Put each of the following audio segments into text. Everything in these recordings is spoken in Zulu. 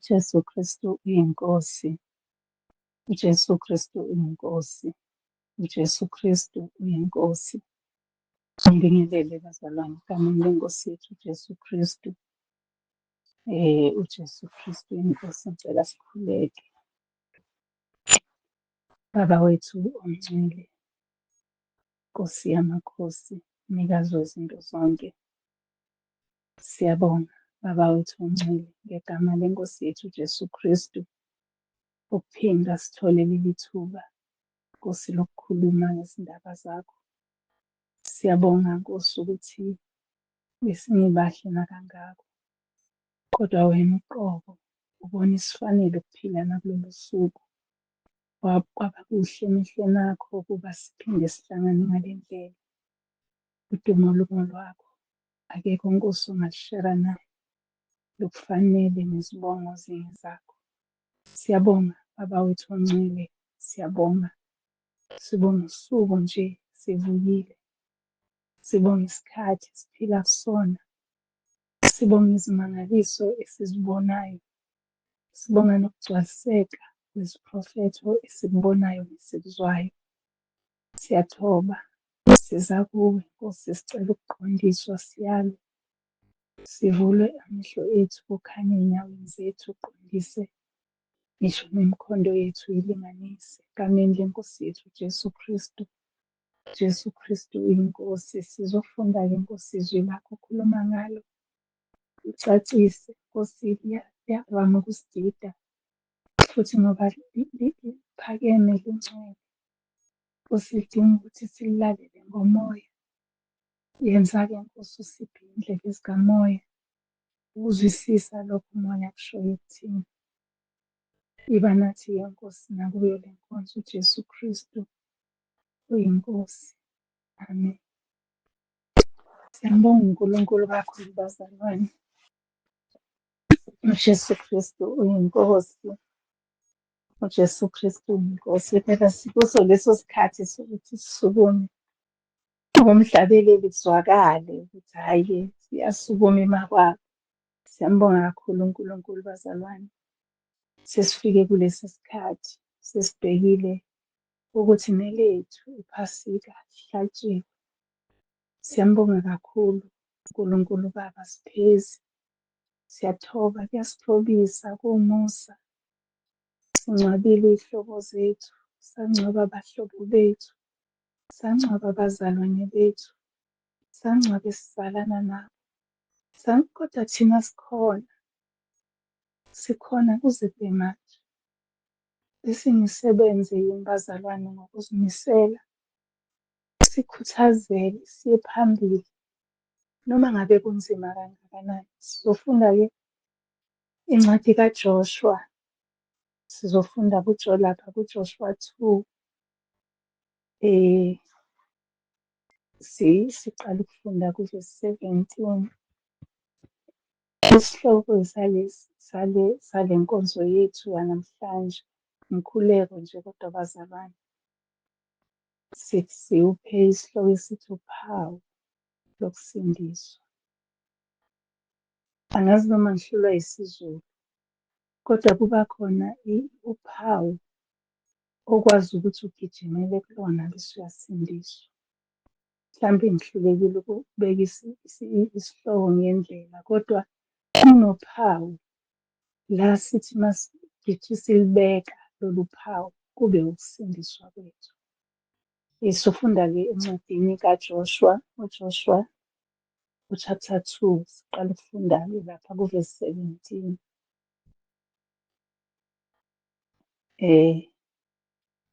UJesu Kristu uyiNkosi, uJesu Kristu uyiNkosi, uJesu Kristu uyiNkosi. Ngibingelele bazalwane egameni leNkosi yethu uJesu Kristu. UJesu Kristu uyiNkosi, ngicela sikhuleke. Baba wethu ongcwele, Nkosi yamakhosi, mnikazi wezinto zonke. Siyabonga Baba wethu ongcwele ngegama leNkosi yethu uJesu Kristu ukuphinda sithole leli thuba Nkosi lokukhuluma ngezindaba zakho. Siyabonga Nkosi ukuthi besingebahle nakangako kodwa wena uqobo ubona isifanele ukuphila nakulolu suku. Kwaba kuhle emehlweni akho ukuba siphinde sihlangane ngale ndlela. Udumo lube lwakho. Akekho Nkosi ongalishera nawe. Lukufanele nezibongo zingezakho. Siyabonga Baba wethu ongcwele, siyabonga. Sibonga usuku nje sivukile. Sibonga isikhathi esiphila kusona. Sibonga izimangaliso esizibonayo. Sibonga nokugcwaliseka kweziprofetho esikubonayo nesikuzwayo. Siyathoba, siza kuwe Nkosi sicela ukuqondiswa siyalwe. Sivule amehlo ethu kukhanye ey'nyaweni zethu uqondise ngisho nemikhondo yethu uyilinganise. Egameni leNkosi yethu uJesu Kristu. Jesu Kristu uyiNkosi. Sizofunda-ke Nkosi izwi lakho, khuluma ngalo. Ucacise Nkosi, liyavama ukusidida futhi ngoba liphakeme lingcwele. Nkosi lidinga ukuthi sililalele ngomoya. Yenza-ke Nkosi usiphe iy'ndlebe zikamoya ukuzwisisa lokho umoya akushoyo kuthina. Iba nathi-ke Nkosi nakuyo le nkonzo uJesu Kristu uyiNkosi. Amen. Siyambonga uNkulunkulu kakhulu bazalwane. UJesu Kristu uyiNkosi. UJesu Kristu uyiNkosi. Phela sikuso leso sikhathi sokuthi sisukume ngokomhlabeleli kuzwakale ukuthi hhayi-ke siyasukuma emakwabo. Siyambonga kakhulu uNkulunkulu bazalwane. Sesifike kulesi sikhathi sesibhekile ukuthi nelethu iPhasika lihlatshiwe. Siyambonga kakhulu uNkulunkulu Baba siphezi. Siyathoba, kuyasithobisa kuwumusa. Singcwabile iy'hlobo zethu, sangcwaba abahlobo bethu, sangcwaba abazalwane bethu, sangcwaba esizalana nabo. Kodwa thina sikhona, sikhona kuze kube manje. Besingisebenze yini bazalwane ngokuzimisela, sikhuthazele, siye phambili noma ngabe kunzima kangakanani. Sizofunda-ke incwadi kaJoshua, sizofunda kuJo lapha kuJoshua 2 eh siqala ukufunda kuvesi 17. Isihloko sale nkonzo yethu yanamhlanje umkhuleko nje kodwa bazalwane. Siwuphe isihloko esithi uphawu lokusindiswa. Angazi noma ngihlulwa isiZulu kodwa kuba khona uphawu okwazi ukuthi ugijimele kulona bese uyasindiswa. Mhlawumbe ngihlulekile ukubeka isihloko ngendlela kodwa kunophawu la sithi masithi silibeka lolu phawu kube ukusindiswa kwethu. Sifunda-ke encwadini kaJoshua, uJoshua u-chapter 2, siqala ukufunda-ke lapha kuvesi 17.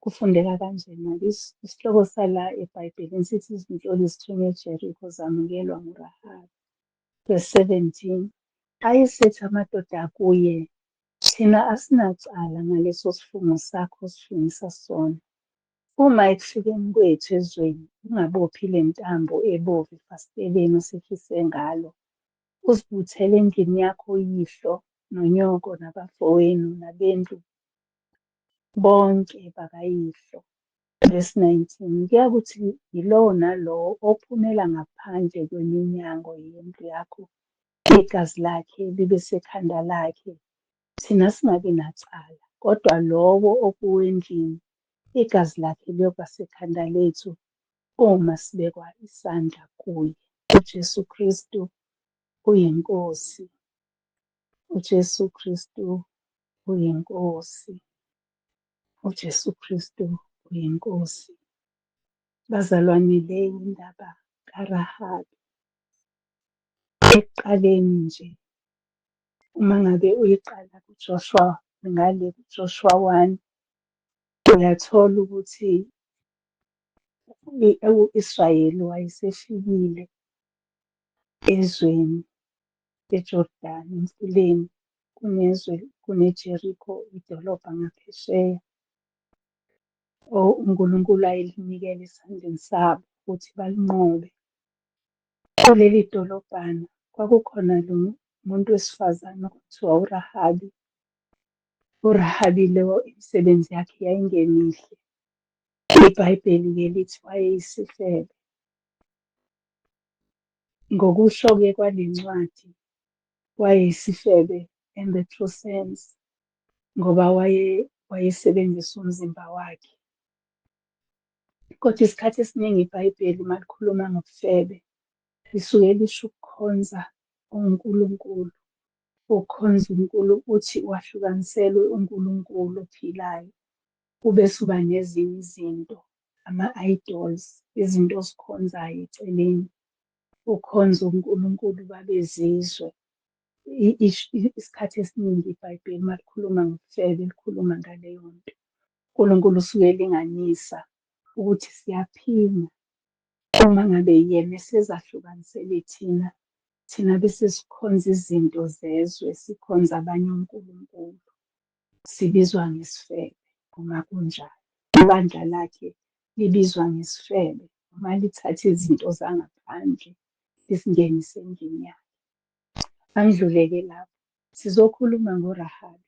Kufundeka kanjena-ke isihloko sala eBhayibhelini sithi izinhloli zithunywa eJeriko zamukelwa nguRahabi. Verse 17, Ayesethi amadoda kuye, Thina asinacala ngaleso sifungo sakho osifungisa sona. Uma ekufikeni kwethu ezweni ungabophi le ntambo ebomvu efasiteleni osifise ngalo, uzibuthele endlini yakho uyihlo nonyoko nabafowenu nabendlu bonke bakayihlo. Verse 19, Kuyakuthi yilowo nalowo ophumela ngaphandle kweminyango yendlu yakho, igazi lakhe libe sekhanda lakhe, Thina singabi nacala, kodwa lowo okuwe endlini, igazi lakhe liyoba sekhanda lethu uma sibekwa isandla kuye. UJesu Kristu uyiNkosi. UJesu Kristu uyiNkosi. UJesu Kristu uyiNkosi. Bazalwane, le indaba kaRahabi. Ekuqaleni nje, uma ngabe uyiqala kuJoshua, ngale kuJoshua 1, uyathola ukuthi u-Israyeli wayesefikile ezweni eJordani, emfuleni, kunezwe, kuneJeriko, idolobha ngaphesheya, uNkulunkulu ayelinikela esandleni sabo ukuthi balinqobe. Kuleli dolobhana kwakukhona lo muntu wesifazane okuthiwa uRahabi. URahabi lo imisebenzi yakhe yayingemihle. IBhayibheli-ke lithi wayeyisifebe. Ngokusho-ke kwale ncwadi, wayeyisifebe in the true sense, ngoba wayesebenzisa umzimba wakhe. Kodwa isikhathi esiningi iBhayibheli uma likhuluma ngobufebe, lisuke lisho ukukhonza uNkulunkulu, ukukhonza uNkulunkulu, uthi wahlukaniselwe uNkulunkulu ophilayo, ube suba nezinye izinto, ama-idols, izinto ozikhonzayo eceleni, ukhonza onkulunkulu babezizwe. Isikhathi esiningi iBhayibheli uma likhuluma ngobufebe likhuluma ngaleyo nto. uNkulunkulu usuke elinganisa ukuthi siyaphinga uma ngabe yena esezahlukanisele thina, thina bese sikhonza izinto zezwe, sikhonza abanye onkulunkulu. Sibizwa ngesifebe uma kunjalo. Ibandla lakhe libizwa ngesifebe uma lithatha izinto zangaphandle lizingenise endlini yakhe. Angidluleke lapho. Sizokhuluma ngoRahabi.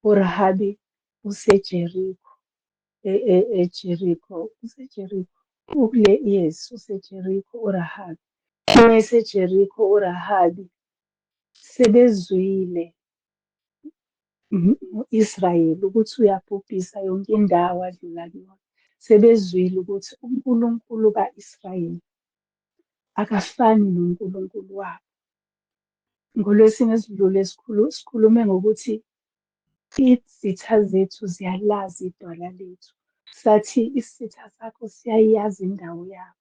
URahabi useJeriko, eJeriko, useJeriko, ukule, yes, useJeriko uRahabi. Uma eseJeriko uRahabi, sebezwile u-Israyeli ukuthi uyabhubhisa yonke indawo adlula kuyona. Sebezwile ukuthi uNkulunkulu ka-Israyeli akafani noNkulunkulu wabo. NgoLwesine esidlule sikhulume ngokuthi izitha zethu ziyalazi idwala lethu. Sathi isitha sakho siyayazi indawo yakho.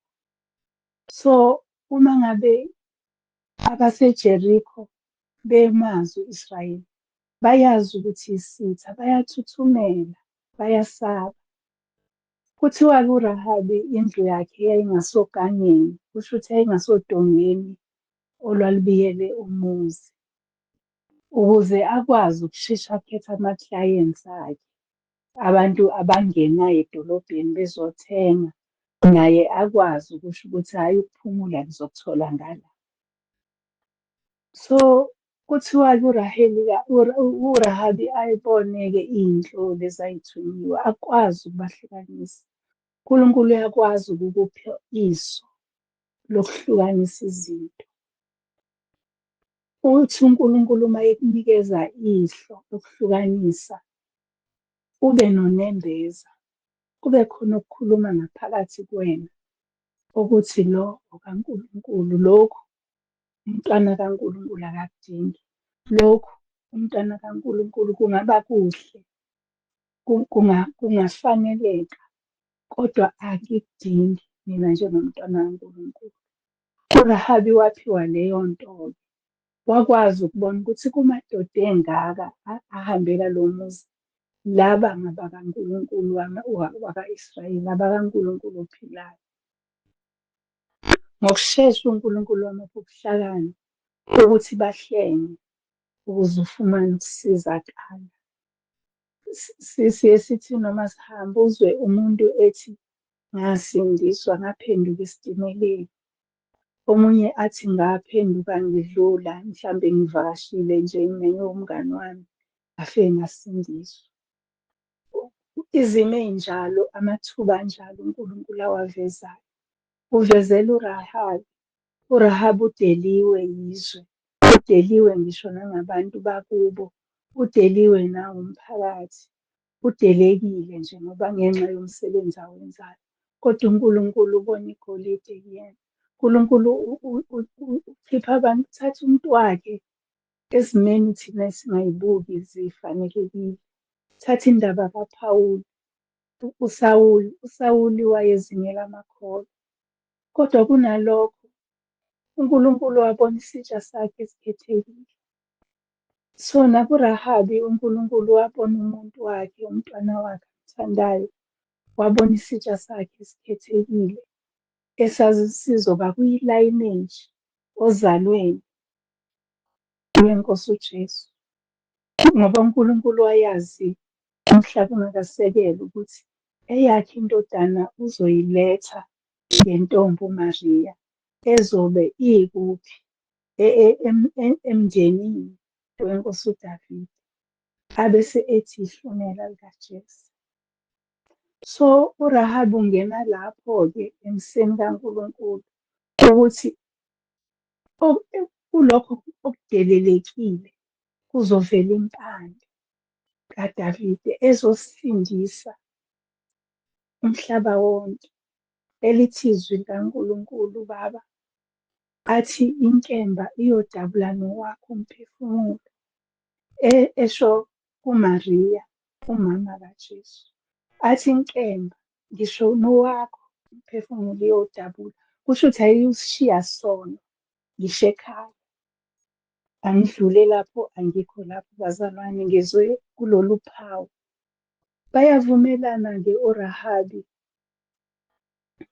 So uma ngabe abaseJeriko bemazi u-Israyeli, bayazi ukuthi isitha, bayathuthumela, bayasaba. Kuthiwa-ke uRahabi indlu yakhe yayingasogangeni, kusho ukuthi yayingasodongeni olwalubiyele umuzi, ukuze akwazi ukusheshe akhethe ama-clients akhe, abantu abangenayo edolobheni bezothenga, naye akwazi ukusho ukuthi hhayi ukuphumula ngizokuthola ngala. So kuthiwa-ke uRaheli uRahabi ayibone-ke iy'nhloli ezay'thunyiwe, akwazi ukubahlukanisa. UNkulunkulu uyakwazi ukukupha iso lokuhlukanisa izinto. Uthi uNkulunkulu uma ekunikeza ihlo lokuhlukanisa, ube nonembeza, kube khona okukhuluma ngaphakathi kuwena ukuthi lo okaNkulunkulu, lokhu umntwana kaNkulunkulu akakudingi, lokhu umntwana kaNkulunkulu kungaba kuhle, kungafaneleka, kodwa akikudingi mina njengomntwana kaNkulunkulu. URahabi waphiwa leyo nto-ke, wakwazi ukubona ukuthi kumadoda engaka ahambela lo muzi, laba ngabakaNkulunkulu waka-Israyeli, abakaNkulunkulu ophilayo. Ngokushesha uNkulunkulu wamupha ubuhlakani ukuthi bahlenge ukuze ufumane ukusizakala. Siye sithi noma sihamba uzwe umuntu ethi ngasindiswa ngaphenduka esitimeleni. Omunye athi ngaphenduka ngidlula mhlambe ngivakashile nje ngimenywe umngani wami ngafike ngasindiswa. Izimo ey'njalo, amathuba anjalo uNkulunkulu awavezayo. Uvezela uRahabi. URahabi udeliwe yizwe, udeliwe ngisho nangabantu bakubo. Udeliwe nawumphakathi, udelekile nje ngoba ngenxa yomsebenzi awenzayo, kodwa uNkulunkulu ubona igolide kuyena. UNkulunkulu ukhipha abantu, uthatha umuntu wakhe ezimeni thina esingayibuki zifanelekile. Thatha indaba kaPhawuli, uSawuli, uSawuli wayezingela amakholwa, kodwa kunalokho uNkulunkulu wabona isitsha sakhe esikhethekile. So, nakuRahabi uNkulunkulu wabona umuntu wakhe, umntwana wakhe amthandayo, wabona isitsha sakhe esikhethekile esasizoba kwi-lineage, ozalweni lweNkosi uJesu. Ngoba uNkulunkulu wayazi umhlaba ungakasekelwa ukuthi eyakhe indodana uzoyiletha ngentombi uMariya, ezobe ikuphi emndenini wenkosi uDavide, abese ethi ihlumela likaJese. So, uRahabi ungena lapho-ke emseni kaNkulunkulu ukuthi kulokho okudelelekile kuzovela impande kaDavide ezosindisa umhlaba wonke. Elithi izwi likaNkulunkulu Baba, athi inkemba iyodabula nowakho umphefumulo, esho kuMariya, umama kaJesu. Athi inkemba, ngisho nowakho umphefumulo iyowudabula. Kusho ukuthi ayiyukushiya sono, ngisho ekhaya. Angidlule lapho, angikho lapho bazalwane, ngizwe kulolu phawu. Bayavumelana-ke oRahabi.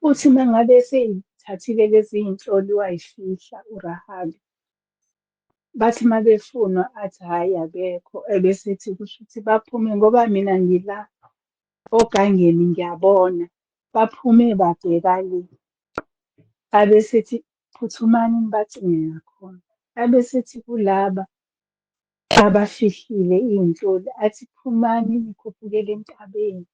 Uthi uma ngabe esey'thathile lezi iy'nhloli way'fihla uRahabi, bathi uma befunwa athi hhayi akekho, ebese ethi kusho ukuthi baphume ngoba mina ngila ogangeni ngiyabona. Baphume babheka le. Abesethi phuthumani nibacinge ngakhona. Abesethi kulaba abafihlile iy'nhloli, athi phumani nikhuphukele entabeni.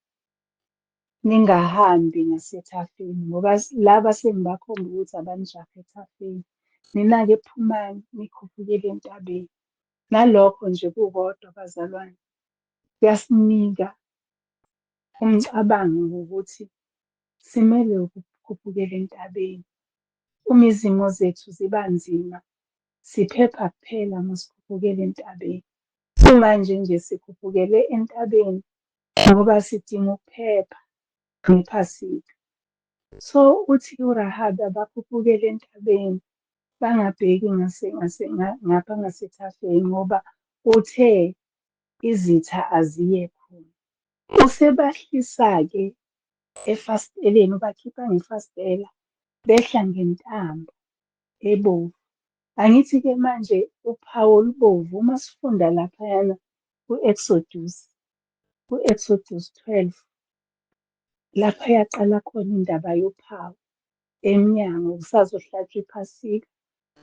Ningahambi ngasethafeni ngoba laba sengibakhomba ukuthi abanijahe ethafeni. Nina-ke phumani nikhuphukele entabeni. Nalokho nje kukodwa bazalwane kuyasinika umcabango wokuthi simele ukukhuphukela entabeni. Uma izimo zethu ziba nzima, siphepha kuphela uma sikhuphukela entabeni. Kumanje nje sikhuphukele entabeni ngoba sidinga ukuphepha ngePhasika. So, uthi uRahabi abakhuphukele entabeni, bangabheki ngapha ngasethafeni ngoba uthe izitha aziye khona. Usebahlisa-ke efasiteleni, ubakhipha ngefasitela, behla ngentambo ebomvu. Angithi-ke manje uphawu olubomvu uma sifunda laphayana ku-Exodus, ku-Exodus 12, lapha yaqala khona indaba yophawu emnyango kusazohlatshwa iPhasika,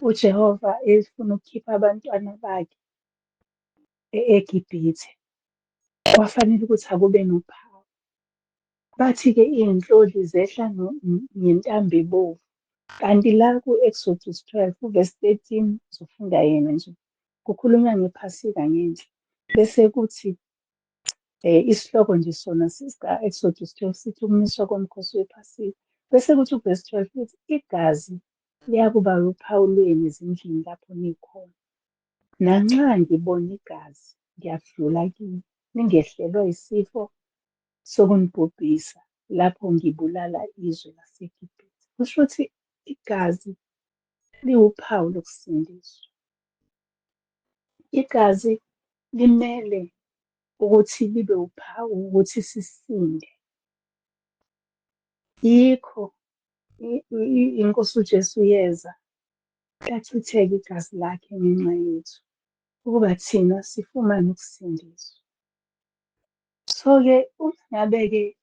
uJehova efuna ukukhipha abantwana bakhe eGibhithe. Kwafanele ukuthi akube nophawu. Bathi-ke iy'nhloli zehla ngentambo ebomvu. Kanti la ku-Exodus 12, uvesi 13, uzofunda yena nje, kukhulunywa ngePhasika ngenhla. Bese kuthi isihloko nje sona sika-Exodus 12 sithi ukumiswa komkhosi wePhasika. Bese kuthi uvesi 12 uthi igazi liyakuba wuphawu lwenu ezindlini lapho nikhona. Nanxa ngibona igazi, ngiyakudlula kini, ningehlelwa yisifo sokunibhubhisa lapho ngibulala izwe laseGibhithe. Kusho ukuthi igazi liwuphawu lokusindiswa. Igazi limele ukuthi libe uphawu ukuthi sisinde. Yikho iNkosi uJesu yeza lachitheka igazi lakhe ngenxa yethu ukuba thina sifumane ukusindiswa. So-ke uma ngabe-ke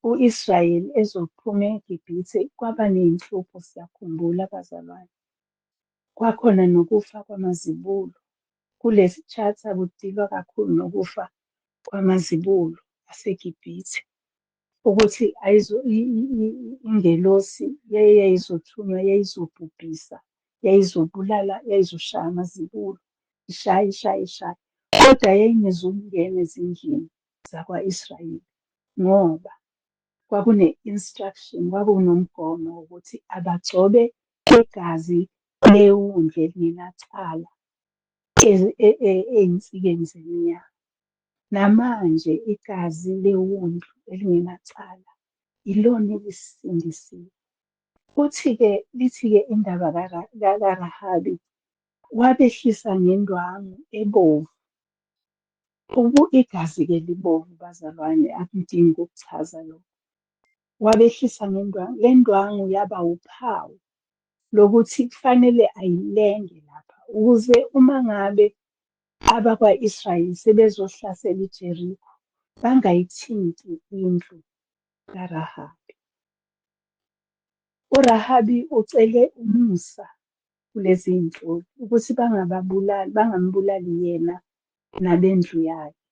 u-Israyeli ezophuma eGibhithe kwaba ney'nhlupho siyakhumbula bazalwane. Kwakhona nokufa kwamazibulo. Kulesi chatha kudilwa kakhulu nokufa kwamazibulo aseGibhithe. Ukuthi ingelosi yayizothunywa, yayizobhubhisa, yayizobulala, yayizoshaya amazibulo, ishaye, ishaye, ishaye. Kodwa yayingezukungena ezindlini zakwa-Israyeli ngoba kwakune-instruction, kwakunomgomo wokuthi abagcobe igazi lewundlu elingenacala ey'nsikeni zeminyango. Namanje igazi lewundlu elingenacala ilona elisisindisile. Kuthi-ke, lithi-ke indaba kaRahabi, wabehlisa ngendwangu ebovu. Igazi-ke libomvu bazalwane, akudingi ukukuchaza lokho. Wabehlisa ngendwangu, le ndwangu yaba wuphawu lokuthi kufanele ayilenge lapha, ukuze uma ngabe abakwa-Israyeli sebezohlasela iJeriko, bangayithinti indlu kaRahabi. URahabi ucele umusa kulezi iy'nhloli ukuthi bangababulali, bangambulali yena nabendlu yakhe.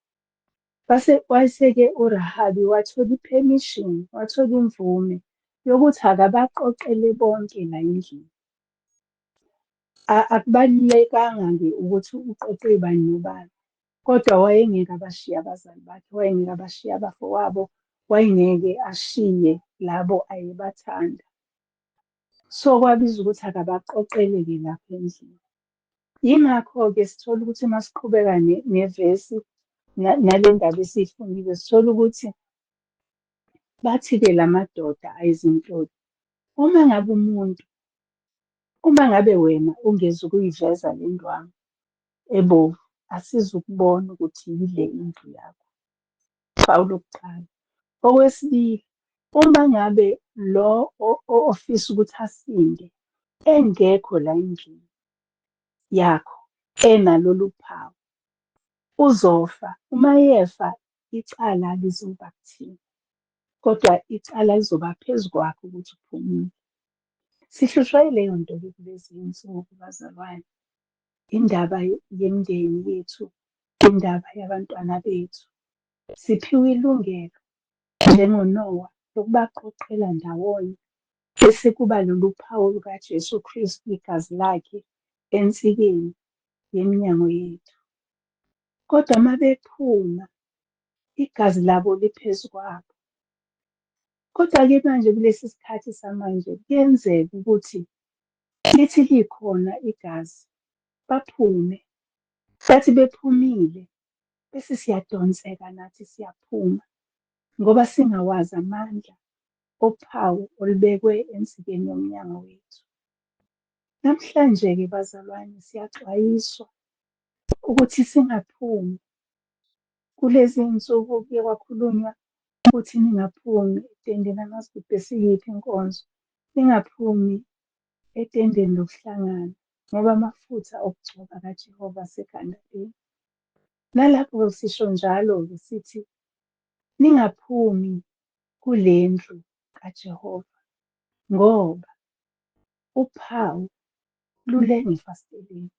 Base wase-ke uRahabi wathola i-permission, wathola imvume yokuthi akabaqoqele bonke la endlini. Akubalulekanga-ke ukuthi uqoqe bani nobani, kodwa wayengeke abashiye abazali bakhe, wayengeke abashiye abafowabo, wayengeke ashiye labo ayebathanda. So kwabiza ukuthi akabaqoqele-ke lapha endlini. Yingakho-ke sithola ukuthi uma siqhubeka nevesi nale ndaba esiyifundile, sithola ukuthi bathi-ke la madoda ayizinhloli, uma ngabe umuntu, uma ngabe wena ungezukuyiveza le ndwangu ebovu, asizukubona ukuthi yile indlu yakho. Uphawu lokuqala. Okwesibili, uma ngabe lo ofisa ukuthi asinde engekho la endlini yakho enalolu phawu, uzofa. Uma efa, icala lizoba kuthina, kodwa icala lizoba phezu kwakhe ukuthi uphumile. Sihlushwa yileyo nto-ke kulezi iy'nsuku bazalwane, indaba yemindeni yethu, indaba yabantwana bethu. Siphiwe ilungelo njengoNowa lokubaqoqela ndawonye bese kuba lolu phawu lukaJesu Kristu, igazi lakhe ensikeni yeminyango yethu. Kodwa uma bephuma, igazi labo liphezu kwabo. Kodwa-ke manje kulesi sikhathi samanje kuyenzeka ukuthi lithi likhona igazi, baphume. Bathi bephumile, bese siyadonseka nathi siyaphuma ngoba singawazi amandla ophawu olubekwe ensikeni yomnyango wethu. Namhlanje-ke bazalwane siyaxwayiswa ukuthi singaphumi. Kulezi iy'nsuku kuye kwakhulunywa ukuthi ningaphumi etendeni, angazi ukuthi besiyiphi inkonzo, ningaphumi etendeni lokuhlangana ngoba amafutha okugcoba kaJehova asekhanda lenu. Nalapho sisho njalo-ke sithi ningaphumi kule ndlu kaJehova ngoba uphawu lulenga efasiteleni.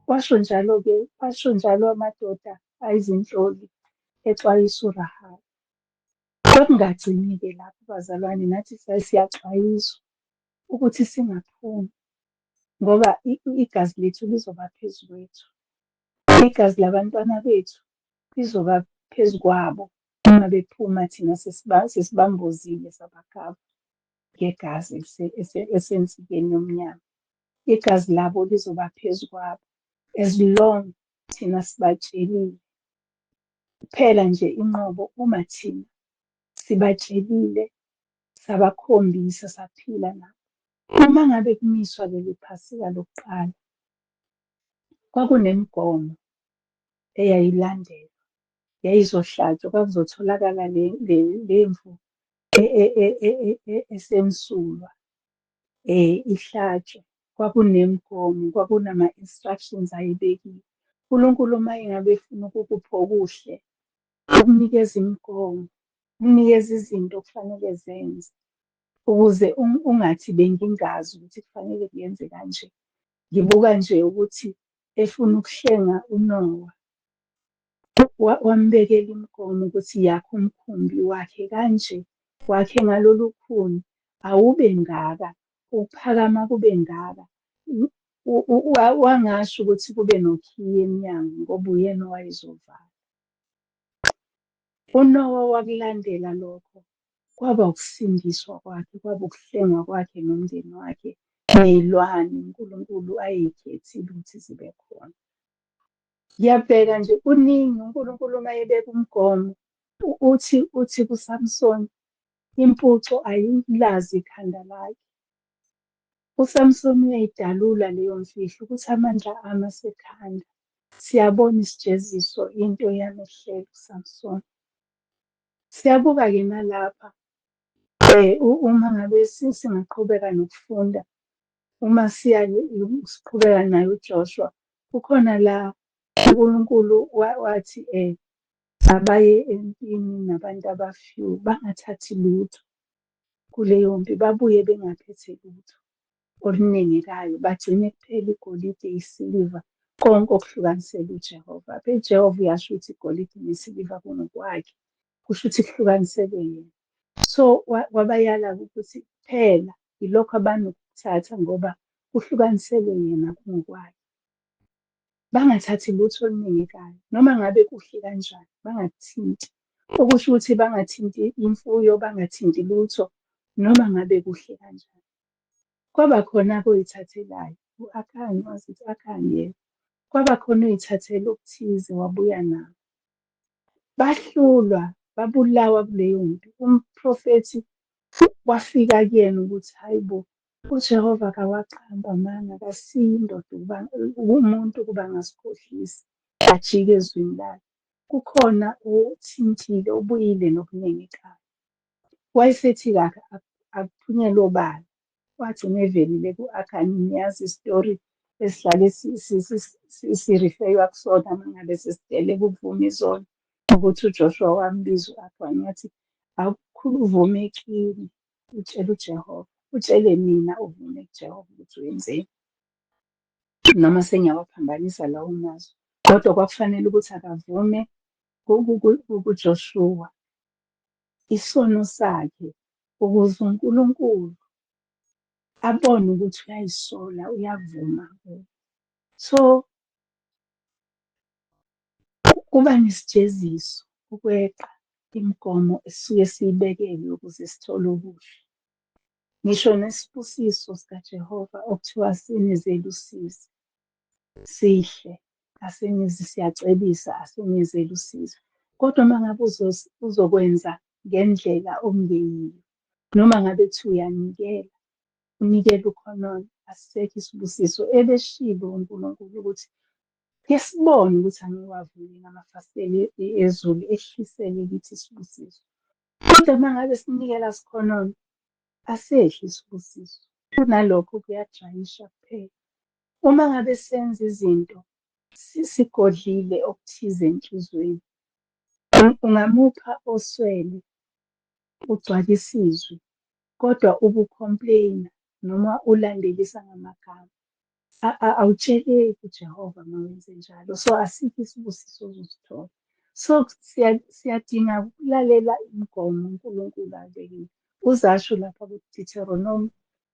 Washo njalo-ke, washo njalo amadoda ayizinhloli exwayisa uRahabi. Kwakungagcini-ke lapho bazalwane, nathi siyaxwayiswa ukuthi singaphumi ngoba igazi lethu lizoba phezu kwethu. Igazi labantwana bethu lizoba phezu kwabo uma bephuma thina sesibambozile sabakhava ngegazi esensikeni yomnyango. Igazi labo lizoba phezu kwabo as long thina sibatshelile. Kuphela nje inqobo uma thina sibatshelile, sabakhombisa, saphila nabo. Uma ngabe kumiswa leli Phasika lokuqala, kwakunemigomo eyayilandelwa, yayizohlatshwa, kwakuzotholakala le mvu esemsulwa ihlatshwe. Kwakunemigomo, kwakunama-instructions ayebekiwe. UNkulunkulu uma engabe efuna ukukupha okuhle, ukunikeza imigomo, ukunikeza izinto okufanele zenze ukuze ungathi bengingazi ukuthi kufanele ngenze kanje. Ngibuka nje ukuthi efuna ukuhlenga uNowa, wambekela imigomo ukuthi yakha umkhumbi wakhe kanje, wakhe ngalolu khuni, awube ngaka, ukuphakama kube ngaka. Wangasho ukuthi kube nokhiye emnyango ngoba uyena owayezovala. UNowa wakulandela lokho, kwaba ukusindiswa kwakhe, kwaba ukuhlengwa kwakhe nomndeni wakhe, ney'lwane uNkulunkulu ayeyikhethile ukuthi zibe khona. Ngiyabheka nje kuningi uNkulunkulu uma ebeka umgomo, uthi, uthi kuSamsoni, impuco ayikulazi ikhanda lakhe. USamsoni uyayidalula leyo mfihlo ukuthi amandla ami asekhanda. Siyabona isijeziso into eyamehlela uSamsoni. Siyabuka-ke nalapha uma ngabe singaqhubeka nokufunda, uma siya siqhubeka naye uJoshua, kukhona la uNkulunkulu wathi abaye empini nabantu aba-few, bangathathi lutho kuleyo mpi, babuye bengaphethe lutho olunengekayo, bagcine kuphela igolide, isiliva, konke okuhlukaniselwe uJehova. Phela uJehova uyasho ukuthi igolide nesiliva kungokwakhe, kusho ukuthi kuhlukaniselwe yena. So wabayala-ke ukuthi kuphela yilokho abanokukuthatha ngoba kuhlukaniselwe yena kungokwakhe. Bangathathi lutho olunengekayo, noma ngabe kuhle kanjani, bangakuthinti. Okusho ukuthi bangathinti imfuyo, bangathinti lutho, noma ngabe kuhle kanjani. Kwaba khona-ke oyithathelayo, u-Akhani, wazithi Akhani yebo. Kwaba khona oyithathela okuthize wabuya nako. Bahlulwa, babulawa kuleyo mpi. Umprofethi wafika kuyena ukuthi hayi bo, uJehova akawaqambi amanga, akasiyo indoda ukuba umuntu ukuba angasikhohlisi, ajike ezwini lakhe. Kukhona othintile, obuyile nokunengekayo. Wayesethi-ke akuphunyelwe obala, wagcina evelile ku-Akhani. Niyazi isitori esihlale sirifeywa kusona uma ngabe sesideleka ukuvuma izono, ukuthi uJoshua wambiza u-Akhani wathi, akukhuluvume kimi, utshele uJehova, utshele mina uvume kuJehova ukuthi wenzeni. Noma sengiyawaphambanisa lawo mazwi, kodwa kwakufanele ukuthi akavume kuJoshua isono sakhe ukuze uNkulunkulu abone ukuthi uyayisola, uyavuma kuye. So kuba nesijeziso ukweqa imigomo esisuke siyibekelwe ukuze sithole okuhle. Ngisho nesibusiso sikaJehova okuthiwa sinezele usizi, sihle, asenezi siyacebisa, asenezele usizo. Kodwa uma ngabe uzokwenza ngendlela okungeyiyo, noma ngabe kuthiwa uyanikela, unikela ukhonona, asisekho isibusiso. Ebeshilo uNkulunkulu ukuthi ke sibone ukuthi angiwavuli amafasitela ezulu ehlisele kithi isibusiso. Kodwa uma ngabe sinikela sikhonona, asehli isibusiso. Kunalokho kuyadrayisha kuphela. Uma ngabe senza izinto sigodlile okuthize enhliziyweni, ungamupha oswele ugcwalisa izwi, kodwa ubu-complain-a noma ulandelisa ngamagama. Awutsheleki uJehova uma wenze njalo. So asikho isibusiso ozosithola. So siyadinga ukulalela imigomo uNkulunkulu ayibekile. Uzasho lapha ku-Deuteronomy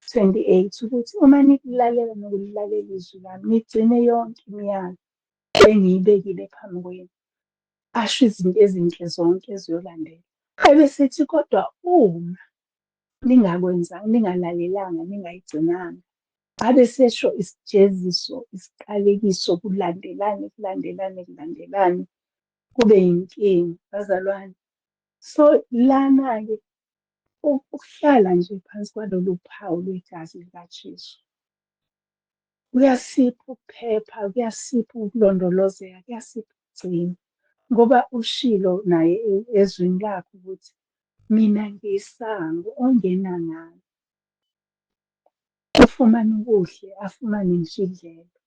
28 ukuthi uma nikulalela nokulilalela izwi lami, nigcine yonke imiyalo engiyibekile phambi kwenu, asho izinto ezinhle zonke eziyolandela. Ebesethi kodwa uma ningakwenzanga, ningalalelanga, ningayigcinanga, abe sesho isijeziso, isiqalekiso, kulandelane, kulandelane, kulandelane, kube yinkinga, bazalwane. So lana-ke ukuhlala nje phansi kwalolu phawu lwegazi likaJesu kuyasipha ukuphepha, kuyasipha ukulondolozeka, kuyasipha ukugcina, ngoba ushilo naye ezwini lakhe ukuthi mina ngiyisango ongena ngami ufumana okuhle, afumane ngisho idlelo,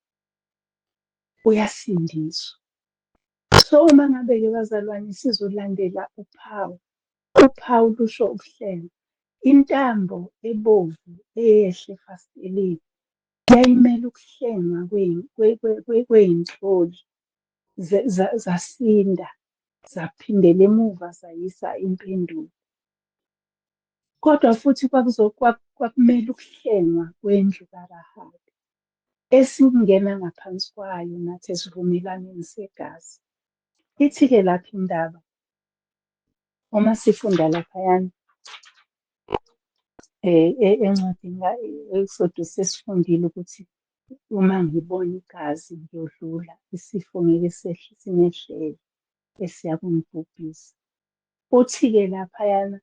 uyasindiswa. So uma ngabe-ke bazalwane sizolandela uphawu, uphawu lusho ukuhlenga. Intambo ebomvu eyehle efasiteleni yayimele ukuhlengwa kwey'nhloli zasinda, zaphindela emuva zayisa impendulo. Kodwa futhi kwakumele ukuhlengwa kwendlu kaRahabi. Esingena ngaphansi kwayo nathi esivumelwaneni segazi. Ithi-ke lapha indaba, uma sifunda laphayana encwadini ka-Exodus sesifundile ukuthi uma ngibona igazi ngiyodlula, isifo ngeke sehle singehlele esiyakungibhubhisa. Uthi-ke laphayana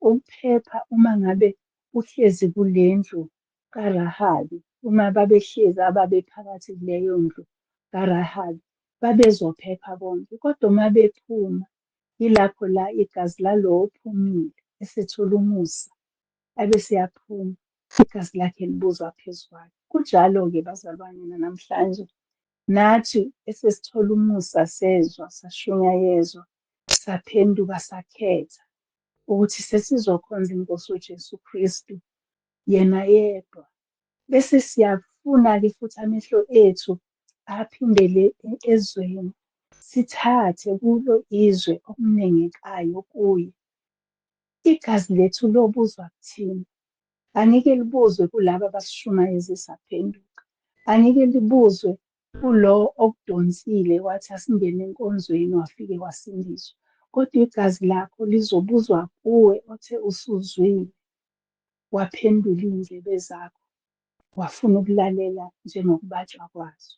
ukuphepha uma ngabe uhlezi kule ndlu kaRahabi, uma babehlezi ababephakathi kuleyo ndlu kaRahabi, babezophepha bonke, kodwa uma bephuma, yilapho la igazi lalo ophumile esethola umusa, ebese eyaphuma, igazi lakhe libuzwa phezu kwakhe. Kunjalo-ke bazalwane nanamhlanje, nathi esesithola umusa sezwa, sashunyayezwa, saphenduka, sakhetha ukuthi sesizokhonza iNkosi uJesu Kristu, yena yedwa. Bese siyafuna-ke futhi amehlo ethu aphindele ezweni, sithathe kulo izwe okunengekayo kuye. Igazi lethu lobuzwa kuthina. Angeke libuzwe kulaba abasishumayeze saphenduka. Angeke libuzwe kulo okudonsile wathi asingene enkonzweni wafike wasindiswa. Kodwa igazi lakho lizobuzwa kuwe othe usuzwile, waphendula iy'ndlebe zakho, wafuna ukulalela njengokubatshwa kwazo.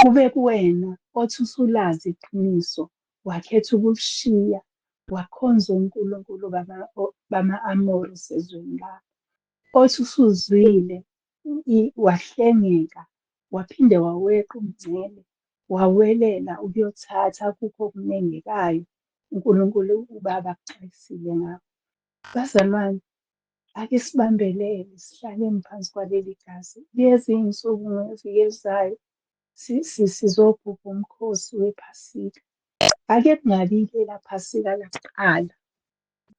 Kube kuwena othi usulazi iqiniso, wakhetha ukulishiya, wakhonza onkulunkulu bama-Amori usezweni lakho. Othi usuzwile, wahlengeka, waphinde waweqa umngcele, wawelela ukuyothatha kukho okunengekayo uNkulunkulu uBaba akuxwayisile ngakho. Bazalwane, ake sibambelele, sihlaleni phansi kwaleli gazi. Liyeza iy'nsuku ngeviki elizayo, sizogubha umkhosi wePhasika. Ake kungabi ilela Phasika lakuqala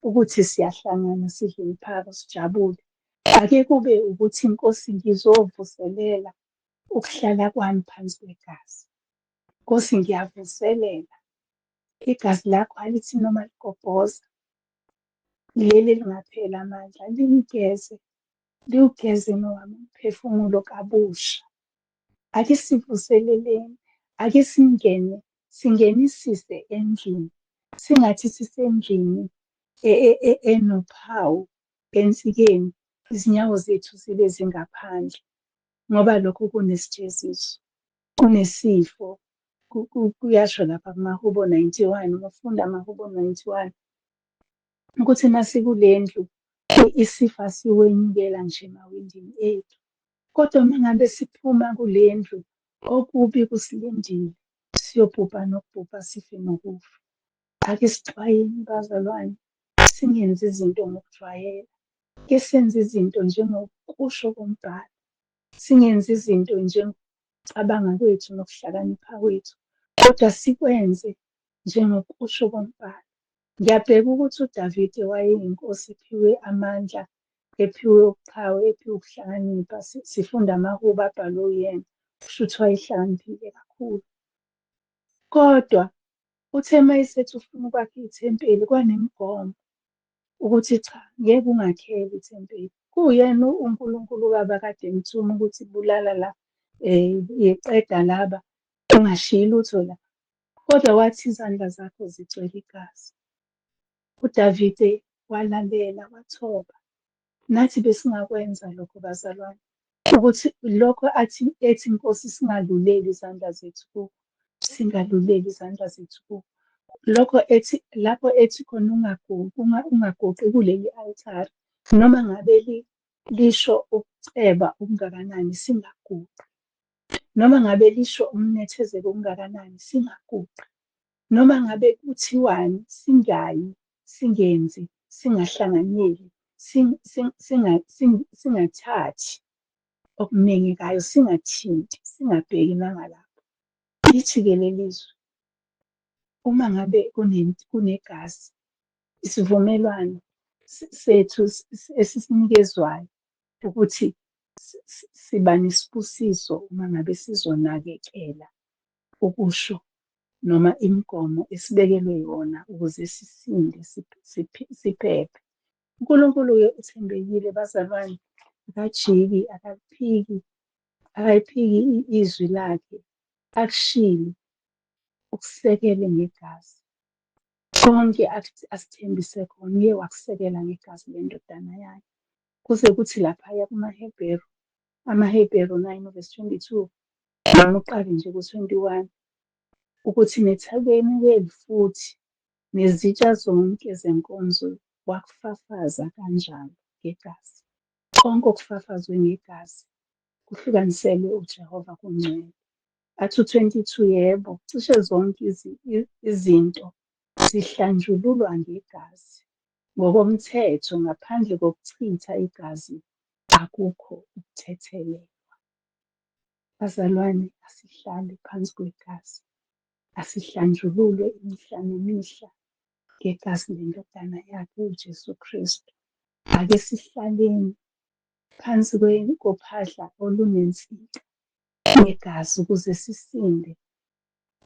ukuthi siyahlangana sidle imiphako sijabule. Ake kube ukuthi Nkosi ngizovuselela ukuhlala kwami phansi kwegazi. Nkosi ngiyavuselela. Igazi lakho alithi noma ligobhoza, leli elingapheli amandla, lingigeze, liwugeze nowami umphefumulo kabusha. Ake sivuseleleni, ake singene, singenisise endlini, singathi sisendlini enophawu ensikeni, izinyawo zethu zibe zingaphandle, ngoba lokho kunesijeziso, kunesifo. Kuyasho lapha kumaHubo 91, uma ufunda amaHubo 91, ukuthi uma sikule ndlu, isifo asiwenyukela nje emawindini ethu. Kodwa uma ngabe siphuma kule ndlu, okubi kusilindile, siyobhubha nokubhubha, sife nokufa. Ake sixwayeni bazalwane, singenzi izinto ngokujwayela. Ke senze izinto njengokusho kombhalo. Singenzi izinto njengokucabanga kwethu nokuhlakanipha kwethu, kodwa sikwenze njengokusho kombhalo. Ngiyabheka ukuthi uDavide wayeyinkosi ephiwe amandla, ephiwe ubuqhawe, ephiwe ukuhlakanipha. Sifunda amahubo abhalwe uyena, kusho ukuthi wayehlakaniphile kakhulu. Kodwa uthe uma esethi ufuna ukwakha ithempeli kwanemigomo ukuthi cha, ngeke ungakheli ithempeli. Kuwuyena uNkulunkulu ubaba kade emthuma ukuthi bulala la, qeda laba, ungashiyi lutho la. Kodwa wathi izandla zakho zigcwele igazi. UDavide walalela, wathoba. Nathi besingakwenza lokho bazalwane, ukuthi lokho athi ethi inkosi singaluleli izandla zethu kukho, singaluleli izandla zethu kukho. Lokho ethi lapho ethi khona ungaguqi, ungaguqi kuleli altare, noma ngabe lisho ukuceba okungakanani, singaguqi. Noma ngabe lisho ukunethezeka okungakanani, singaguqi. Noma ngabe kuthiwani, singayi, singenzi, singahlanganyeli, singathathi okunengekayo, singathinti, singabheki nangalapho. Lithi-ke leli zwi, uma ngabe kunegazi, isivumelwano sethu esisinikezwayo ukuthi siba nesibusiso uma ngabe sizonakekela ukusho noma imigomo esibekelwe yona ukuze sisinde siphephe. UNkulunkulu-ke uthembekile bazalwane, akajiki, akaphiki, Akayiphiki izwi lakhe, akushilo ukusekele ngegazi. Konke asithembise khona uye wakusekela ngegazi leNdodana yakhe. Kuze kuthi laphaya kumaHebheru, amaHebheru 9 verse 22, noma uqale nje ku-21, ukuthi nethebenukeli futhi nezitsha zonke zenkonzo wakufafaza kanjalo ngegazi. Konke okufafazwe ngegazi kuhlukaniselwe uJehova kungcwele. Athi u-22, yebo, cishe zonke izinto zihlanjululwa ngegazi, ngokomthetho ngaphandle kokuchitha igazi akukho ukuthethelelwa. Bazalwane, asihlale phansi kwegazi, asihlanjululwe imihla nemihla ngegazi leNdodana yakhe uJesu Kristu. Ake sihlaleni phansi kophahla olunensika yegazi ukuze sisinde.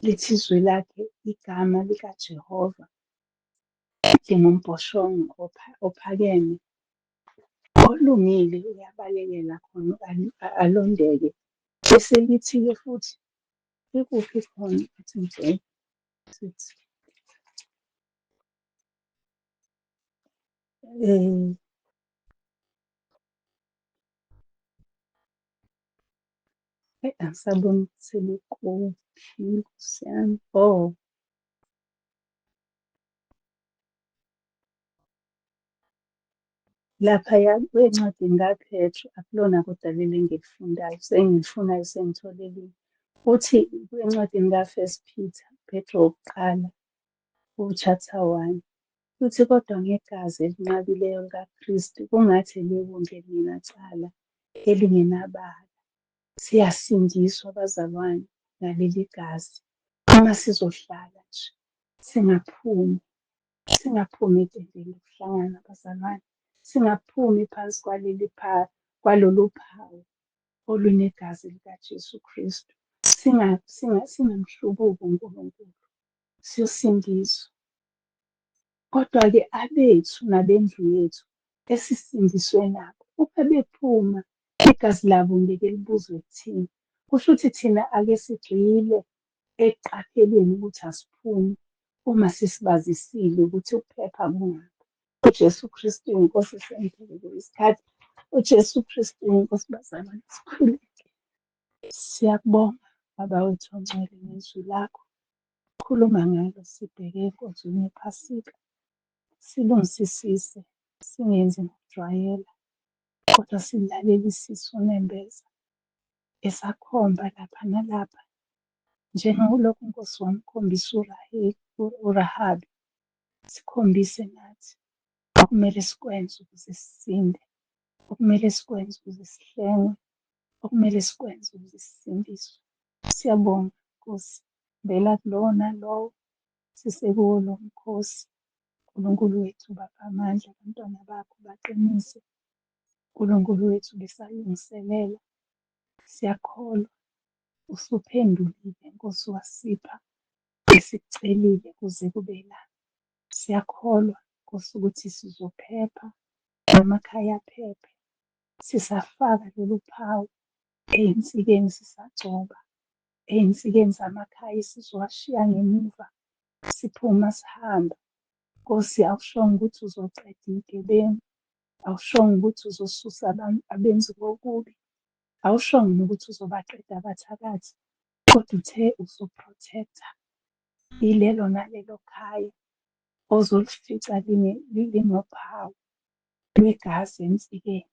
Lithi izwi lakhe, igama likaJehova lingumbhoshongo ophakeme, olungile uyabalekela khona alondeke. Bese lithi-ke futhi, ikuphi khona athi ngibheke sithi eyi angisaboni ukuthi likuphi Nkosi yami. Oh. Laphaya encwadini kaPetru, akulona kodwa leli engilifundayo, sengilifunayo sengithole elinye. Uthi encwadini ka-First Peter, Petro wokuqala, u-chapter 1, uthi kodwa ngegazi elinqabileyo likaKristu kungathi elewundlu elingenacala, elingenabala. Siyasindiswa bazalwane ngaleli gazi. Uma sizohlala nje singaphumi, singaphumi etendeni lokuhlangana bazalwane, singaphumi phansi kwaleli kwalolu phawu olunegazi likaJesu Kristu. Singamhlubuki uNkulunkulu, siyosindiswa. Kodwa-ke abethu nabendlu yethu esisindiswe nabo, uma bephuma igazi labo ngeke libuzwe kuthina. Kusho ukuthi thina ake sigxile ekuqapheleni ukuthi asiphumi uma sesibazisile ukuthi ukuphepha kungaphi. UJesu Kristu uyiNkosi sengiphelelwe isikhathi. UJesu Kristu uyiNkosi bazalwane, sikhuleke. Siyakubonga Baba wethu ongcwele ngezwi lakho. Khuluma ngalo sibheke enkonzweni yePhasika. Silungisisise, singenzi ngokujwayela, kodwa silalelisise unembeza esakhomba lapha nalapha njengalokhu Nkosi wamkhombisa uRahabi, sikhombise nathi okumele sikwenze ukuze sisinde, okumele sikwenze ukuze sihlengwe, okumele sikwenze ukuze sisindiswe. Siyabonga Nkosi, vela kulowo nalowo sisekuwo lo mkhosi. Nkulunkulu wethu bapha amandla abantwana bakho baqinise. Nkulunkulu wethu besalungiselela, siyakholwa usuphendulile Nkosi wasipha esikucelile kuze kube la. Siyakholwa Nkosi ukuthi sizophepha namakhaya aphephe. Sisafaka lolu phawu ey'nsikeni sisagcoba, ey'nsikeni zamakhaya esizowashiya ngemuva siphuma sihamba. Nkosi awushongo ukuthi uzoqeda iy'gebengu, awushongo ukuthi uzosusa abenzi bokubi, awushongo nokuthi uzobaqeda abathakathi, kodwa uthe uzoprotect-a ilelo nalelo khaya ozolifica linophawu lwegazi ensikeni.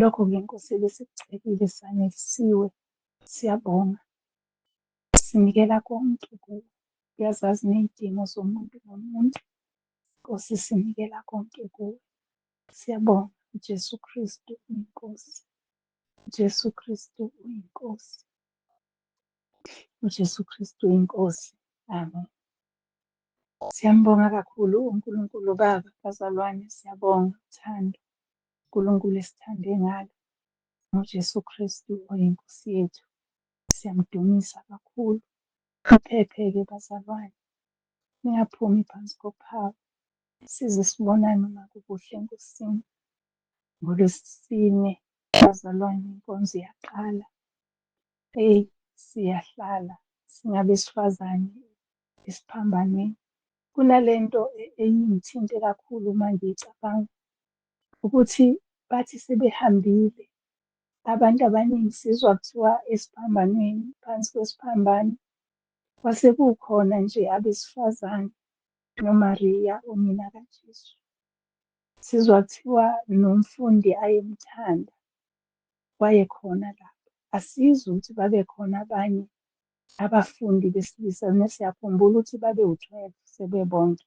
Lokho-ke Nkosi ebesikucelile sanelisiwe, siyabonga. Sinikela konke kuwe. Uyazazi ney'dingo zomuntu nomuntu. Nkosi sinikela konke kuwe. Siyabonga uJesu Kristu uyiNkosi. UJesu Kristu uyiNkosi. UJesu Kristu uyiNkosi. Amen. Siyambonga kakhulu uNkulunkulu Baba, bazalwane, siyabonga uthando uNkulunkulu esithande ngalo ngoJesu Kristu oyiNkosi yethu. Siyamdumisa kakhulu. Niphephe-ke bazalwane, ningaphumi phansi kophawu, size sibonane uma kukuhle eNkosini. NgoLwesine bazalwane inkonzo iyaqala. Eyi, siyahlala singabesifazane esiphambanweni. Kunale nto eyingithinte kakhulu uma ngiyicabanga, ukuthi bathi sebehambile, abantu abaningi sizwa kuthiwa esiphambanweni, phansi kwesiphambano, kwase kukhona nje abesifazane noMariya unina kaJesu. Sizwa kuthiwa nomfundi ayemthanda wayekhona lapho. Asizwa ukuthi babekhona abanye abafundi besilisa, siyakhumbula ukuthi babewu-twelve sebebonke,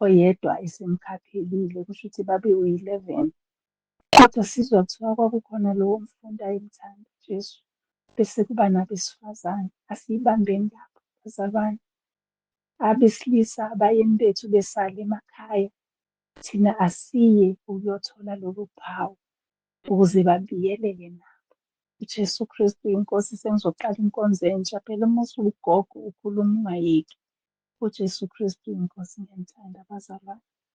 oyedwa esemkhaphelile, kusho ukuthi babewu-eleven. Kodwa sizwa kuthiwa kwakukhona lowo mfundi ayemthanda uJesu, bese kuba nabesifazane. Asiyibambeni lapho, bazalwane. Abesilisa abayeni bethu besale emakhaya, thina asiye ukuyothola lolu phawu ukuze babiyeleke nabo. UJesu Kristu iNkosi, sengizoqala inkonzo entsha. Phela uma usuwugogo ukhuluma ungayeki. UJesu Kristu iNkosi, ngiyanithanda bazalwane.